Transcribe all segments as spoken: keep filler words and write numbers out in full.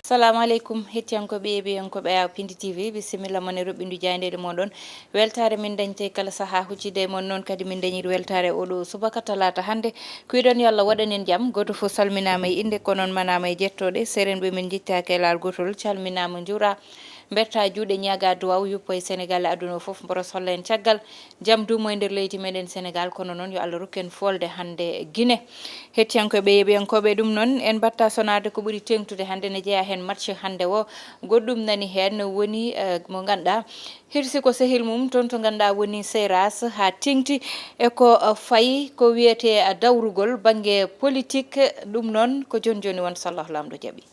Salamu aleykum, hettiyankooɓe e yeeɓiyankooɓe Awa Pindi T V, bisimilla mon e roɓɓindu jaayndeeɗe mooɗon. Weltaare min dañte kala sahaa huccitde e mon, noon kadi min dañiri weltaare oɗo subaka talaata hannde. Kuuɗon yo Allah waɗan en jam, gooto fof salminaama e innde, ko noon manaama e jettooɗe. Seerenɓe min njettaaki e laawol gootol, calminaama, njuura, mberta juuɗe, ñaaga duwaaw, yuppo e Senegaal e aduna o fof, mboros holla en caggal. Jam duumo e nder leydi meɗen Senegaal, kono noon yo Allah rokku en foolde hannde Gine. Hettiyankooɓe e yeeɓiyankooɓe, ɗum noon en mbaɗta sonaade ko ɓuri teeŋtude hannde, ne jeyaa heen match hannde o. Goɗɗum nani heen woni, eh, mo ngannduɗaa hirsi ko sehil mum toon to ngannduɗaa woni Seyras haa teeŋti e ko, eh, fayi ko wiyetee, eh, dawrugol bannge politik. Ɗum noon ko jooni jooni won sallah Laamɗo jaɓi.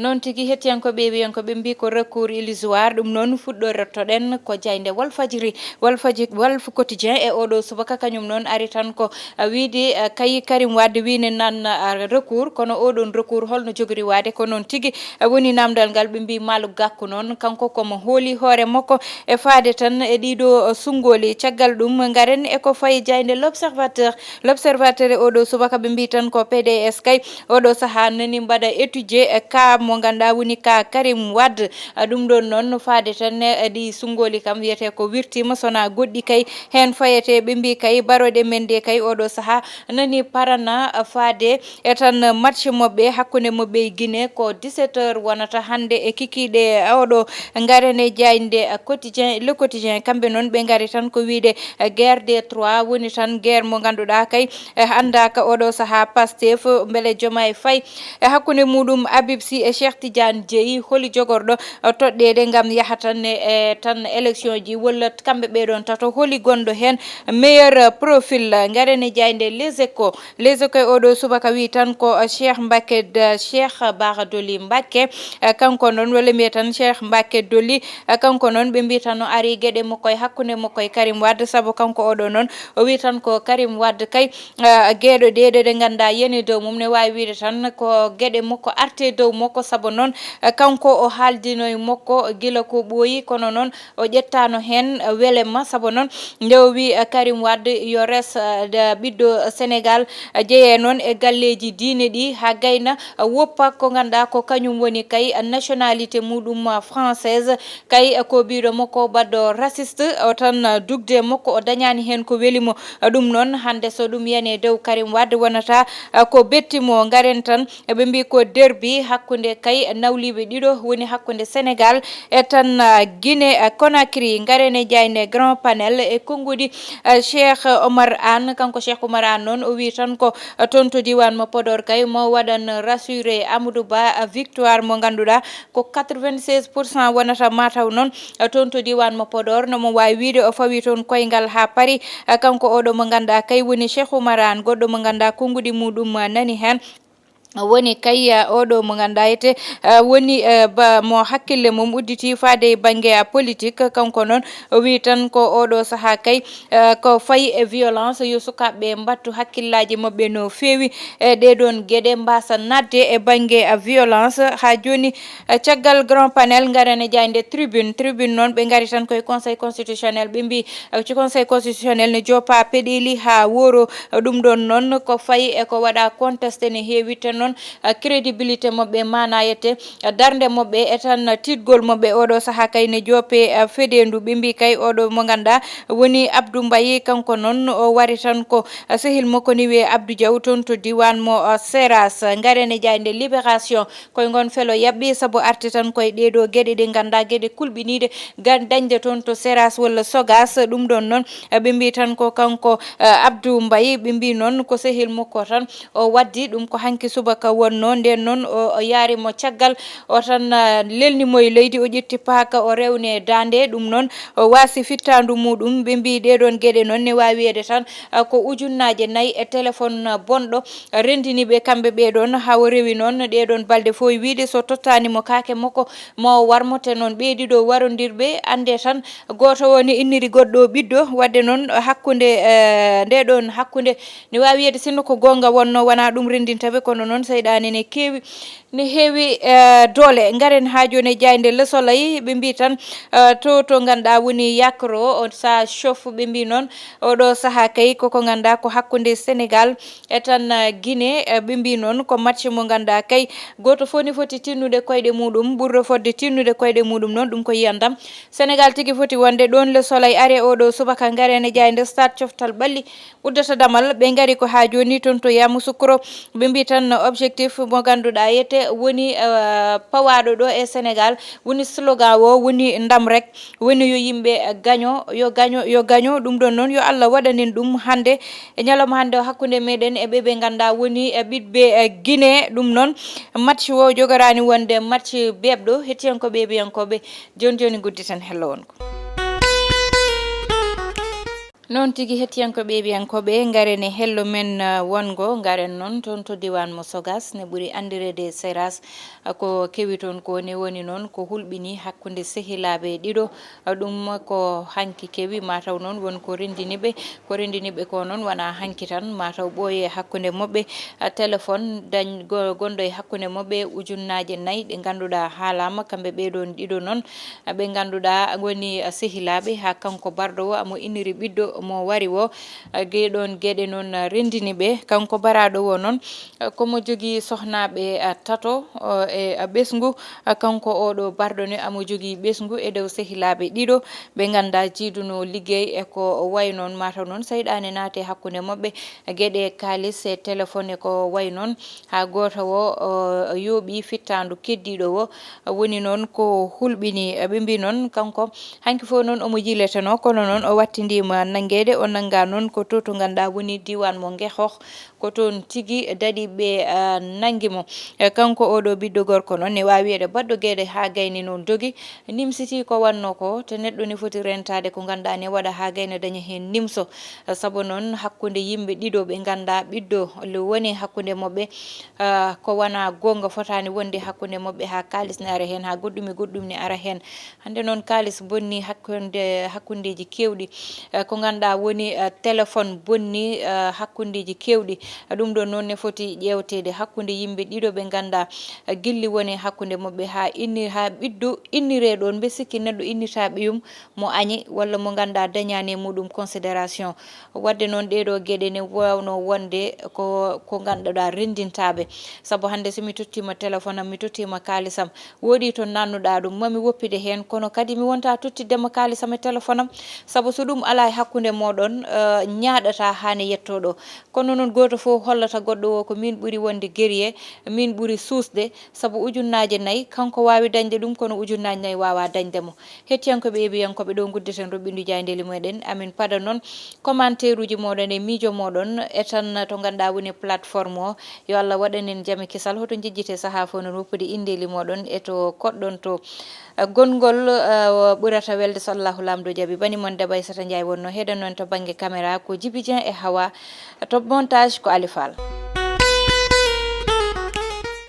Noon tigi, hettiyankooɓe e yeeɓiyankooɓe mbii ko recours illusoire, ɗum noon fuɗɗorottoɗen ko jaaynde Walfadjri, Walfadji-, Walf Quotidien e oɗo subaka kañum noon ari tan ko, a, wiide, a, kay Karim Wade wiine nan, a, recours, kono oɗon recours holno jogori waade? Ko noon tigi, a, woni namdal ngal ɓe mbii Malick Gakou noon, kanko komo hooli hoore makko e faade tan e ɗiɗo, a, sunngooli. Caggal ɗum ngaren e ko fayi jaaynde L'Observateur. L'Observateur e oɗo subaka ɓe mbii tan ko P D S kay oɗo sahaa nani mbaɗa étudier e cas mo ngannduɗaa woni cas Karim Wade. A, ɗum ɗoon noon no faade tan e ɗi sunngooli kam wiyetee ko wirtiima, so wonaa goɗɗi kay heen fayetee. Ɓe mbii kay barooɗe men ɗe kay oɗo sahaa nani parana faade e tan match maɓɓe hakkunde maɓɓe e Guinée ko dix-sept heures wonata hannde e kikiiɗe oɗo. Ngaren e jaaynde Quotidien, Le Quotidien, kamɓe noon ɓe ngari tan ko wiide guerre des trois woni tan guerre mo ngannduɗaa kay e anndaaka oɗo sahaa Pastef mbele Diomaye Faye e hakkunde muɗum Habib Sy e Cheikh Tidiane Dièye holi jogorɗo, o, toɗɗeede ngam yaha tan e, e tan élection ji walla kamɓe ɓeɗon tato holi gonɗo heen meilleur profil. Ngaren e jaaynde Les Échos. Les Échos e oɗo subaka wi tan ko, a, Cheikh Mbacké, a, Cheikh Bara Dolly Mbacké, a, kanko noon walla mbiye tan Cheikh Mbacké Dolly, a, kanko noon ɓe mbi tan no ari geɗe makko e hakkunde makko e Karim Wade, sabu kanko oɗo noon o wi tan ko Karim Wade kay, a, geɗe ɗe ɗe ngannduɗaa yani dow mum ne waawi wiide tan ko geɗe makko arte dow makko, sabu noon, a, kanko o haaldino e makko gila ko ɓooyi, kono noon o ƴettaano heen, a, welema, sabu noon nde o wi, a, Karim Wade yo res, a, da-, ɓiɗɗo Senegaal, a, jeyee noon e galleeji diine ɗi haa gayna, a, woppa ko ngannduɗaa ko kañum woni kay, a, nationalité muɗum, a, française. Kay, a, ko biiɗo makko baɗɗo raciste o tan, a, dugde makko o dañaani heen ko weli mo. A, ɗum noon hannde so ɗum yani e dow Karim Wade wonata, a, ko betti mo. Ngaren tan, ɓe mbii ko derby hakkunde kay nawliiɓe ɗiɗo woni hakkunde Senegaal e tan, a, Guinée, a, Conakry. Ngaren e jaaynde Grand Panel e konnguɗi, a, Cheikh Omar Anne. Kanko Cheikh Omar Anne noon o wii tan ko, a, toon to diiwaan mo Podor kay mo waɗan rassuré Amadou Ba, a, victoire mo ngannduɗaa ko quatre-vingt-seize pour cent wonata. Mataw noon, a, toon to diiwaan mo Podor no mo waawi wiide o fawi toon koyngal haa paari, a, kanko oɗo mo ngannduɗaa kay woni Cheikh Omar Anne, goɗɗo mo ngannduɗaa konnguɗi muɗum, a, nani heen. Woni kay, a, oɗo mo ngannduɗaa ete, a, woni, a, ba mo hakkille mum udditi faade e bannge, a, politique. Kanko noon o wii tan ko oɗo sahaa kay, a, ko fayi e violence yo sukaaɓe mbattu hakkillaaji maɓɓe no feewi e ɗee ɗoon geɗe mbaasa naatde e bannge, a, violence. Haa jooni, a, caggal Grand Panel ngaren e jaaynde Tribune. Tribune noon ɓe ngari tan koye Conseil Constitutionnel, ɓe mbii, a, ci Conseil Constitutionnel ne joppa peɗeeli haa wooro. Ɗum ɗoon noon ko fayi e ko waɗa contesté ne heewi, te noon, a, crédibilité maɓɓe maanayete, a, darnde maɓɓe e tan tiitgol maɓɓe oɗo sahaa kay ne joppe, a, fedeendu. Ɓe mbii kay oɗo mo ngannduɗaa woni Abdou Mbaye, kanko noon o wari tan ko, a, sehil makko ne wiyee Abdou Diaw toon to diiwaan mo, a, Seras. Ngaren e jaaynde Libération. Koye ngon felo yaɓɓi sabu arti tan koye ɗee ɗoo geɗe ɗe ngannduɗaa geɗe kulɓiniiɗe gan dañde toon to Seras walla Sogas. Ɗum ɗoon noon, e, ɓe mbii tan ko kanko, e, Abdou Mbaye, ɓe mbii noon ko sehil makko tan o waddi ɗum ko hanki subaka wonnoo. Ndeen noon o, o yaari mo caggal, o tan, e, lelni mo e leydi, o ƴetti paaka, o rewni e daande. Ɗum noon o waasi fittaandu muɗum. Ɓe mbii ɗee ɗoon geɗe noon ne waawi wiyeede tan, e, ko ujunnaaje nayi e téléphone, e, bonɗo renndini ɓe kamɓe ɓee ɗoon, haa o rewi noon ɗee ɗoon balɗe fof e wiyde so tottaani mo kaake makko ma o war mo. Te noon ɓee ɗiɗo warondirɓe annde tan gooto o ne inniri goɗɗo o ɓiɗɗo. Waɗde noon hakkunde, e, ndee ɗoon hakkunde ne waawi wiyeede sinno ko goonga wonnoo wonaa ɗum renndinta ɓe, kono noon Seyɗaane ne keewi, ne heewi, eh, doole. Ngaren haa jooni e jaaynde Le Soleil, ɓe mbii tan, eh, to, to ngannduɗaa woni Yakro, o sa Chof, ɓe mbii noon, oɗo sahaa kay koko ngannduɗaa ko hakkunde Senegal e tan, eh, Guinée, eh, ɓe mbii noon ko match mo ngannduɗaa kay gooto fof ne foti tinnude koyɗe muɗum, ɓurɗo fodde tinnude koyɗe muɗum noon, ɗum ko yiyandam. Senegal tigi foti wonde ɗoon. Le Soleil ari e oɗo subaka, ngaren e jaaynde Stade Coftal Ɓalli, uddata damal, ɓe ngari ko haa jooni toon to Yamoussoukro. Ɓe mbii tan objectif mo ngannduɗaa yete woni, eh, pawaaɗo ɗo e Senegal, woni slogan o, woni ndam rek, woni yo yimɓe gaño, yo gaño, yo gaño. Ɗum ɗoon noon, yo Allah waɗanin ɗum hannde, e ñalawma hannde o, hakkunde meɗen e ɓe ɓe ngannduɗaa woni e ɓiɓɓe, eh, Guinée. Ɗum noon, match o jogoraani wonde match beeɓɗo. Hettiyankooɓe, ɓiyankooɓe, jooni jooni ngudditen hello wongo. Noon tigi, hettiyankooɓe, ɓiyankooɓe, ngaren e hello men, uh, wongo, ngaren noon toon to diiwaan mo Sogas, ne ɓuri anndireede Seras. Uh, ko kewi toon ko ne woni noon ko hulɓini hakkunde sehilaaɓe ɗiɗo. Uh, ɗum ko hanki kewi, mataw noon won ko renndini ɓe. Ko renndini ɓe ko noon wonaa hanki tan, mataw ɓooye hakkunde maɓɓe, uh, téléphone dañ-, go-, gonɗo e hakkunde maɓɓe ujunnaaje nayi ɗe ngannduɗaa haalaama, kamɓe ɓee ɗoon ɗiɗo noon. Ɓe ngannduɗaa ngoni sehilaaɓe haa kanko barɗo o, amo inniri ɓiɗɗo mo wari o. Gee ɗoon geɗe noon renndini ɓe. Kanko baraaɗo o noon, ko mo jogii sohnaaɓe tato e ɓesngu. Kanko oɗo barɗo ne, amo jogii ɓesngu e dow sehilaaɓe ɗiɗo ɓe ngannduɗaa jiiduno liggey e ko wayi noon. Mataw noon seyɗaane naati hakkunde maɓɓe, geɗe kaalis e téléphone e ko wayi noon. Haa gooto o, o yooɓi fittaandu keddiiɗo o. Woni noon ko hulɓini. Ɓe mbii noon kanko hanki fof noon omo yiiletenoo, kono noon o wattindiima nanngeede. O nanngaa noon ko to, to ngannduɗaa woni diiwaan mo Ngexox, ko toon tigi daɗi ɓe, ah, nanngi mo. E kanko oɗo ɓiɗɗo gorko noon ne waawi wiyeede baɗɗo geɗe haa gayni noon dogi, nimsitii ko wannoo ko, te neɗɗo ne foti rentaade ko ngannduɗaa ne waɗa haa gayna daña heen nimso. Sabu noon hakkunde yimɓe ɗiɗo ɓe ngannduɗaa ɓiɗɗo le woni hakkunde maɓɓe, ah, ko wonaa goonga fotaani wonde hakkunde maɓɓe, haa kaalis ne ara heen, haa goɗɗum e goɗɗum ne ara heen. Hannde noon kaalis bonni hakkunde, hakkundeeji keewɗi. Eh, ko ngannduɗaa woni, eh, téléphone bonni, eh, hakkundeeji keewɗi. Ɗum ɗoon noon ne foti ƴeewteede hakkunde yimɓe ɗiɗo ɓe ngannduɗaa, eh, gilli woni hakkunde maɓɓe haa inni-, haa ɓiɗɗo inniree ɗoon. Mbe sikki neɗɗo innirta ɓiyum mo añi walla mo ngannduɗaa dañaani e muɗum considération. Waɗde noon ɗee ɗoo geɗe ne waawnoo wonde ko, ko ngannduɗaa renndintaaɓe. Sabu hannde so mi tottiima téléphone am, mi tottiima kaalis am, woodi to nannuɗaa ɗum, mami woppide heen, kono kadi mi wonta tottidde ma kaalis am e téléphone am. Sabu so ɗum alaa e hakkunde mooɗon, eh, ñaaɗata haa ne yettoo ɗo. Kono noon gooto fof hollata goɗɗo o ko miin ɓuri wonde guerrier, miin ɓuri suusde, sabu ujunnaaje nayi kanko waawi dañde ɗum, kono ujunnaaje nayi waawaa dañde mo. Hettiyankooɓe e ɓiyankooɓe, ɗo nguddeten roɓɓindu jaayndeeli meɗen. Amin pada noon commentaire uji mooɗon e miijo mooɗon e tan to ngannduɗaa woni plateforme o. Yo Allah waɗan en jam e kisal. Hoto njejjite sahaa fof noon woppude inndeeli mooɗon e to koɗɗon to, eh, gonngol, eh, ɓurata welde so Allahu Laamɗo jaɓi. Bani mon Daba Aissata Ndiaye wonno heɗen noon to bannge caméra ko Djiby Dieng e Hawa, to montage ko Ali Fall.